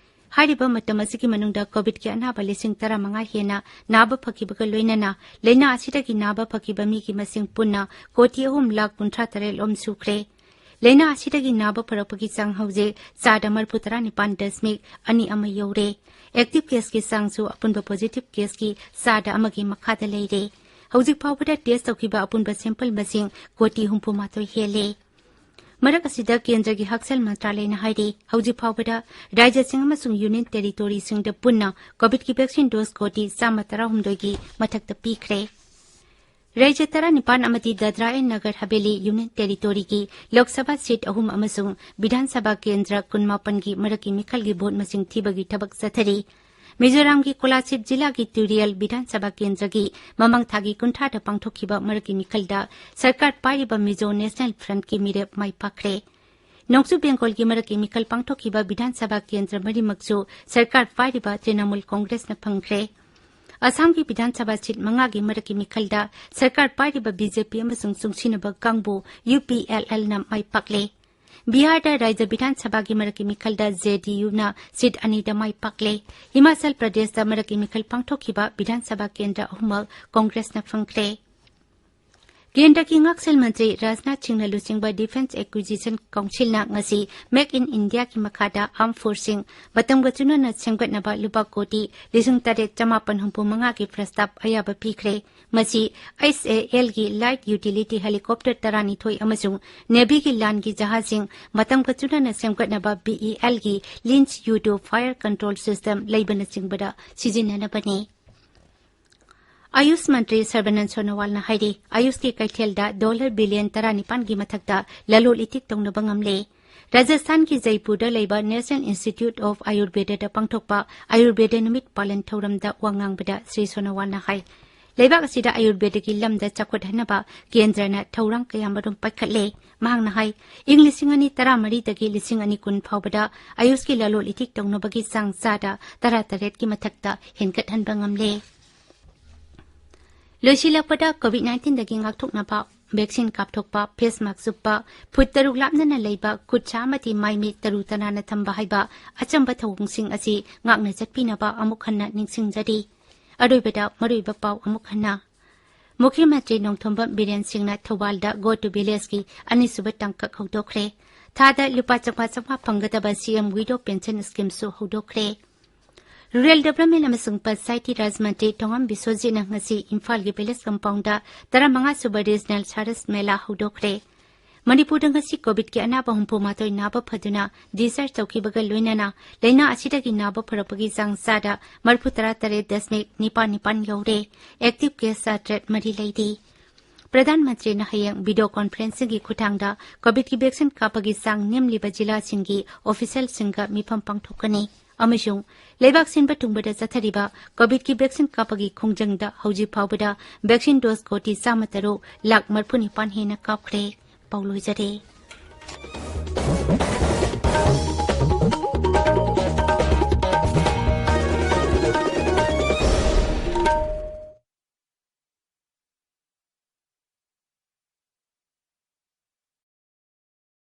ꯍꯥꯏꯔꯤꯕ ꯃꯇꯝ ꯑꯁꯤꯒꯤ ꯃꯅꯨꯡꯗ ꯀꯣꯚꯤꯗꯀꯤ ꯑꯅꯥꯕ ꯂꯤꯁꯤꯡ ꯇꯔꯥꯃꯉꯥ ꯍꯦꯟꯅ ꯅꯥꯕ ꯐꯈꯤꯕꯒ ꯂꯣꯏꯅꯅ ꯂꯥꯏꯅꯥ ꯑꯁꯤꯗꯒꯤ ꯅꯥꯕ ꯐꯈꯤꯕ ꯃꯤꯒꯤ ꯃꯁꯤꯡ ꯄꯨꯟꯅ ꯀꯣꯇꯤ ꯑꯍꯨꯝ ꯂꯥꯈ ꯀꯨꯟꯊ꯭ꯔꯥ ꯇꯔꯦꯠ ꯂꯣꯝ ꯁꯨꯈ꯭ꯔꯦ꯫ ꯂꯥꯏꯅꯥ ꯑꯁꯤꯗꯒꯤ ꯅꯥꯕ ꯐꯔꯛꯄꯒꯤ ꯆꯥꯡ ꯍꯧꯖꯤꯛ ꯆꯥꯗ ꯃꯔꯤꯐꯨ ꯇꯔꯥ ꯅꯤꯄꯥꯟ ꯗꯁꯃꯤꯛ ꯑꯅꯤ ꯑꯃ ꯌꯧꯔꯦ꯫ ꯑꯦꯛꯇꯤꯚ ꯀꯦꯁꯀꯤ ꯆꯥꯡꯁꯨ ꯑꯄꯨꯟꯕ ꯄꯣꯖꯤꯇꯤꯚ ꯀꯦꯁꯀꯤ ꯆꯥꯗ ꯑꯃꯒꯤ ꯃꯈꯥꯗ ꯂꯩꯔꯦ꯫ ꯍꯧꯖꯤꯛ ꯐꯥꯎꯕꯗ ꯇꯦꯁ ꯇꯧꯈꯤꯕ ꯑꯄꯨꯟꯕ ꯁꯦꯝꯄꯜ ꯃꯁꯤꯡ ꯀꯣꯇꯤ ꯍꯨꯝꯐꯨ ꯃꯥꯊꯣꯏ ꯍꯦꯜꯂꯦ꯫ ꯃꯔꯛ ꯑꯁꯤꯗ, ꯀꯦꯟꯗ꯭ꯔꯒꯤ ꯍꯛꯁꯦꯜ ꯃꯟꯇ꯭ꯔꯥꯂꯌꯅ ꯍꯥꯏꯔꯤ, ꯍꯧꯖꯤꯛ ꯐꯥꯎꯕꯗ ꯔꯥꯖ꯭ꯌꯁꯤꯡ ꯑꯃꯁꯨꯡ ꯌꯨꯅꯤꯌꯟ ꯇꯦꯔꯤꯇꯣꯔꯤꯁꯤꯡꯗ ꯄꯨꯟꯅ ꯀꯣꯚꯤꯗꯀꯤ ꯚꯦꯛꯁꯤꯟ ꯗꯣꯁ ꯀꯣꯇꯤ ꯆꯥꯝꯃ ꯇꯔꯥꯍꯨꯝꯗꯣꯏꯒꯤ ꯃꯊꯛꯇ ꯄꯤꯈ꯭ꯔꯦ꯫ ꯔꯥꯖ꯭ꯌ ꯇꯔꯥꯅꯤꯄꯥꯟ ꯑꯃꯗꯤ ꯗꯥꯗ꯭ꯔꯥ ꯑꯦꯟ ꯅꯒꯔ ꯍꯕꯦꯂꯤ ꯌꯨꯅꯤꯌꯟ ꯇꯦꯔꯤꯇꯣꯔꯤꯒꯤ ꯂꯣꯛ ꯁꯚꯥ ꯁꯤꯠ ꯑꯍꯨꯝ ꯑꯃꯁꯨꯡ ꯕꯤꯙꯥꯟ ꯁꯚꯥ ꯀꯦꯟꯗ꯭ꯔ ꯀꯨꯟꯃꯥꯄꯟꯒꯤ ꯃꯔꯛꯀꯤ ꯃꯤꯈꯜꯒꯤ ꯚꯣꯠ ꯃꯁꯤꯡ ꯊꯤꯕꯒꯤ ꯊꯕꯛ ꯆꯠꯊꯔꯤ꯫ ꯃꯤꯖꯣꯔꯥꯝꯒꯤ ꯀꯣꯂꯥꯁꯤꯕ ꯖꯤꯂꯥꯒꯤ ꯇꯨꯔꯤꯌꯦꯜ ꯕꯤꯙꯥꯟ ꯁꯚꯥ ꯀꯦꯟꯗ꯭ꯔꯒꯤ ꯃꯃꯥꯡ ꯊꯥꯒꯤ ꯀꯨꯟꯊ꯭ꯔꯥꯗ ꯄꯥꯡꯊꯣꯛꯈꯤꯕ ꯃꯔꯛꯀꯤ ꯃꯤꯈꯜꯗ ꯁꯔꯀꯥꯔ ꯄꯥꯏꯔꯤꯕ ꯃꯤꯖꯣ ꯅꯦꯁꯅꯦꯜ ꯐ꯭ꯔꯟꯠꯀꯤ ꯃꯤꯔꯦꯞ ꯃꯥꯏ ꯄꯥꯛꯈ꯭ꯔꯦ꯫ ꯅꯣꯡꯆꯨꯞ ꯕꯦꯡꯒꯣꯜꯒꯤ ꯃꯔꯛꯀꯤ ꯃꯤꯈꯜ ꯄꯥꯡꯊꯣꯛꯈꯤꯕ ꯕꯤꯙꯥꯟ ꯁꯚꯥ ꯀꯦꯟꯗ꯭ꯔ ꯃꯔꯤꯃꯛꯁꯨ ꯁꯔꯀꯥꯔ ꯄꯥꯏꯔꯤꯕ ꯇ꯭ꯔꯤꯅꯃꯨꯜ ꯀꯣꯡꯒ꯭ꯔꯦꯁꯅ ꯐꯪꯈ꯭ꯔꯦ꯫ ꯑꯁꯥꯝꯒꯤ ꯕꯤꯙꯥꯟ ꯁꯚꯥ ꯁꯤꯠ ꯃꯉꯥꯒꯤ ꯃꯔꯛꯀꯤ ꯃꯤꯈꯜꯗ ꯁꯔꯀꯥꯔ ꯄꯥꯏꯔꯤꯕ ꯕꯤ ꯖꯦ ꯄꯤ ꯑꯃꯁꯨꯡ ꯆꯨꯡꯁꯤꯟꯅꯕ ꯀꯥꯡꯕꯨ ꯌꯨ ꯄꯤ ꯑꯦꯜ ꯑꯦꯜꯅ ꯃꯥꯏ ꯄꯥꯛꯂꯦ꯫ ꯕꯤꯍꯥꯔꯗ ꯔꯥꯖ꯭ꯌ ꯕꯤꯙꯥꯟ ꯁꯚꯥꯒꯤ ꯃꯔꯛꯀꯤ ꯃꯤꯈꯜꯗ ꯖꯦ ꯗꯤ ꯌꯨꯅ ꯁꯤꯠ ꯑꯅꯤꯗ ꯃꯥꯏ ꯄꯥꯛꯂꯦ꯫ ꯍꯤꯃꯥꯆꯜ ꯄ꯭ꯔꯗꯦꯁꯇ ꯃꯔꯛꯀꯤ ꯃꯤꯈꯜ ꯄꯥꯡꯊꯣꯛꯈꯤꯕ ꯕꯤꯙꯥꯟ ꯁꯚꯥ ꯀꯦꯟꯗ꯭ꯔ ꯑꯍꯨꯝꯃꯛ ꯀꯣꯡꯒ꯭ꯔꯦꯁꯅ ꯐꯪꯈ꯭ꯔꯦ꯫ ꯀꯦꯟꯗ꯭ꯔꯒꯤ ꯉꯥꯛꯁꯦꯜ ꯃꯟꯇ꯭ꯔꯤ ꯔꯥꯖꯅꯥꯊ ꯁꯤꯡꯅ ꯂꯨꯆꯤꯡꯕ Defence Acquisition Councilꯅ ꯉꯁꯤ Make in Indiaꯒꯤ ꯃꯈꯥꯗ Armed Forceꯁꯤꯡ ꯃꯇꯝꯒ ꯆꯨꯅꯅ ꯁꯦꯝꯒꯠꯅꯕ ꯂꯨꯄꯥ ꯀꯣꯇꯤ ꯂꯤꯁꯤꯡ ꯇꯔꯦꯠ ꯆꯃꯥꯄꯟ ꯍꯨꯝꯐꯨ ꯃꯉꯥꯒꯤ ꯄ꯭ꯔꯁꯇꯥꯕ ꯑꯌꯥꯕ ꯄꯤꯈ꯭ꯔꯦ꯫ ꯃꯁꯤ ꯑꯩꯆ ꯑꯦ ꯑꯦꯜꯒꯤ Light Utility Helicopter ꯇꯔꯥꯅꯤꯊꯣꯏ ꯑꯃꯁꯨꯡ Navyꯒꯤ ꯂꯥꯟꯒꯤ ꯖꯍꯥꯖꯁꯤꯡ ꯃꯇꯝꯒ ꯆꯨꯅꯅ ꯁꯦꯝꯒꯠꯅꯕ B E Lꯒꯤ Lynx U two Fire Control System ꯂꯩꯕꯅꯆꯤꯡꯕꯗ ꯁꯤꯖꯤꯟꯅꯅꯕꯅꯤ꯫ ꯑꯌꯨꯁ ꯃꯟꯇ꯭ꯔꯤ ꯁꯔꯕꯥꯅꯟꯗ ꯁꯣꯅꯣꯋꯥꯜꯅ ꯍꯥꯏꯔꯤ, ꯑꯌꯨꯁꯀꯤ ꯀꯩꯊꯦꯜꯗ ꯗꯣꯂꯔ ꯕꯤꯂꯤꯌꯟ ꯇꯔꯥꯅꯤꯄꯥꯟꯒꯤ ꯃꯊꯛꯇ ꯂꯂꯣꯟ ꯏꯇꯤꯛ ꯇꯧꯅꯕ ꯉꯝꯂꯦ꯫ ꯔꯥꯖꯁꯊꯥꯟꯒꯤ ꯖꯩꯄꯨꯔꯗ ꯂꯩꯕ National Institute of Ayurveda ꯗ ꯄꯥꯡꯊꯣꯛꯄ ꯑꯌꯨꯔꯚꯦꯗ ꯅꯨꯃꯤꯠ ꯄꯥꯂꯟ ꯊꯧꯔꯝꯗ ꯋꯥ ꯉꯥꯡꯕꯗ ꯁ꯭ꯔꯤ ꯁꯣꯅꯣꯋꯥꯜꯅ ꯍꯥꯏ, ꯂꯩꯕꯥꯛ ꯑꯁꯤꯗ ꯑꯌꯨꯔꯚꯦꯗꯒꯤ ꯂꯝꯗ ꯆꯥꯎꯈꯠꯍꯟꯅꯕ ꯀꯦꯟꯗ꯭ꯔꯅ ꯊꯧꯔꯥꯡ ꯀꯌꯥꯃꯔꯨꯝ ꯄꯥꯏꯈꯠꯂꯦ꯫ ꯃꯍꯥꯛꯅ ꯍꯥꯏ, ꯏꯪ ꯂꯤꯁꯤꯡ ꯑꯅꯤ ꯇꯔꯥꯃꯔꯤꯗꯒꯤ ꯂꯤꯁꯤꯡ ꯑꯅꯤ ꯀꯨꯟ ꯐꯥꯎꯕꯗ ꯑꯌꯨꯁꯀꯤ ꯂꯂꯣꯟ ꯏꯇꯤꯛ ꯇꯧꯅꯕꯒꯤ ꯆꯥꯡ ꯆꯥꯗ ꯇꯔꯥꯇꯔꯦꯠꯀꯤ ꯃꯊꯛꯇ ꯍꯦꯟꯒꯠꯍꯟꯕ ꯉꯝꯂꯦ꯫ ꯂꯣꯏꯁꯤꯜꯂꯛꯄꯗ COVID nineteenꯗꯒꯤ ꯉꯥꯛꯊꯣꯛꯅꯕ vaccine ꯀꯥꯞꯊꯣꯛꯄ, face mask ꯎꯞꯄ, ꯐꯨꯠ ꯇꯔꯨꯛ ꯂꯥꯞꯅꯅ ꯂꯩꯕ, ꯈꯨꯠ ꯁꯥ ꯑꯃꯗꯤ ꯃꯥꯏ ꯃꯤꯠ ꯇꯔꯨ ꯇꯅꯥꯟꯅ ꯊꯝꯕ ꯍꯥꯏꯕ ꯑꯆꯝꯕ ꯊꯧꯑꯣꯡꯁꯤꯡ ꯑꯁꯤ ꯉꯥꯛꯅ ꯆꯠꯄꯤꯅꯕ ꯑꯃꯨꯛ ꯍꯟꯅ ꯅꯤꯡꯁꯤꯡꯖꯔꯤ꯫ ꯑꯔꯣꯏꯕꯗ ꯃꯔꯨꯑꯣꯏꯕ ꯄꯥꯎ ꯑꯃꯨꯛ ꯍꯟꯅ꯫ ꯃꯨꯈ꯭ꯌ ꯃꯟꯇ꯭ꯔꯤ ꯅꯣꯡꯊꯣꯝꯕꯝ ꯕꯤꯔꯦꯟ ꯁꯤꯡꯅ ꯊꯧꯕꯥꯜꯗ Go to Villageꯀꯤ ꯑꯅꯤꯁꯨꯕ ꯇꯥꯡꯀꯛ ꯍꯧꯗꯣꯛꯈ꯭ꯔꯦ꯫ ꯊꯥꯗ ꯂꯨꯄꯥ ꯆꯥꯝꯃꯉꯥ ꯆꯥꯝꯃꯉꯥ ꯐꯪꯒꯗꯕ C M Widow Pension Schemeꯁꯨ ꯍꯧꯗꯣꯛꯈ꯭ꯔꯦ꯫ Rural Development ꯑꯃꯁꯨꯡ ꯄꯟꯆꯥꯌꯇꯤ ꯔꯥꯖ ꯃꯟꯇ꯭ꯔꯤ ꯊꯣꯉꯝ ꯕꯤꯁ꯭ꯋꯖꯤꯠꯅ ꯉꯁꯤ ꯏꯝꯐꯥꯜꯒꯤ Palace Compoundꯗ ꯇꯔꯥꯃꯉꯥ ꯁꯨꯕ Regional Saras Mela ꯍꯧꯗꯣꯛꯈ꯭ꯔꯦ꯫ ꯃꯅꯤꯄꯨꯔꯗ ꯉꯁꯤ COVIDꯀꯤ ꯑꯅꯥꯕ ꯍꯨꯝꯐꯨ ꯃꯥꯊꯣꯏ ꯅꯥꯕ ꯐꯗꯨꯅ discharge ꯇꯧꯈꯤꯕꯒ ꯂꯣꯏꯅꯅ ꯂꯩꯅꯥ ꯑꯁꯤꯗꯒꯤ ꯅꯥꯕ ꯐꯔꯛꯄꯒꯤ ꯆꯥꯡ ꯆꯥꯗ ꯃꯔꯤꯐꯨ ꯇꯔꯥ ꯇꯔꯦꯠ ꯗꯁꯃꯤꯛ ꯅꯤꯄꯥꯟ ꯅꯤꯄꯥꯟ ꯌꯧꯔꯦ꯫ Active case ꯆꯥꯇ꯭ꯔꯦꯠ ꯃꯔꯤ ꯂꯩꯔꯤ꯫ ꯄ꯭ꯔꯙꯥꯟ ꯃꯟꯇ꯭ꯔꯤꯅ ꯍꯌꯦꯡ ꯚꯤꯗꯤꯑꯣ ꯀꯣꯟꯐꯔꯦꯟꯁꯤꯡꯒꯤ ꯈꯨꯠꯊꯥꯡꯗ ꯀꯣꯚꯤꯗꯀꯤ ꯚꯦꯛꯁꯤꯟ ꯀꯥꯞꯄꯒꯤ ꯆꯥꯡ ꯅꯦꯝꯂꯤꯕ ꯖꯤꯂꯥꯁꯤꯡꯒꯤ ꯑꯣꯐꯤꯁꯤꯌꯦꯜꯁꯤꯡꯒ ꯃꯤꯐꯝ ꯄꯥꯡꯊꯣꯛꯀꯅꯤ꯫ ꯑꯃꯁꯨꯡ ꯂꯩꯕꯥꯛ ꯁꯤꯟꯕ ꯊꯨꯡꯕꯗ ꯆꯠꯊꯔꯤꯕ ꯀꯣꯚꯤꯗꯀꯤ ꯚꯦꯛꯁꯤꯟ ꯀꯥꯞꯄꯒꯤ ꯈꯣꯡꯖꯪꯗ ꯍꯧꯖꯤꯛ ꯐꯥꯎꯕꯗ ꯚꯦꯛꯁꯤꯟ ꯗꯣꯁ ꯀꯣꯇꯤ ꯆꯥꯝꯃ ꯇꯔꯨꯛ ꯂꯥꯈ ꯃꯔꯤꯐꯨ ꯅꯤꯄꯥꯟ ꯍꯦꯟꯅ ꯀꯥꯞꯈ꯭ꯔꯦ꯫ ꯄꯥꯎ ꯂꯣꯏꯖꯔꯦ꯫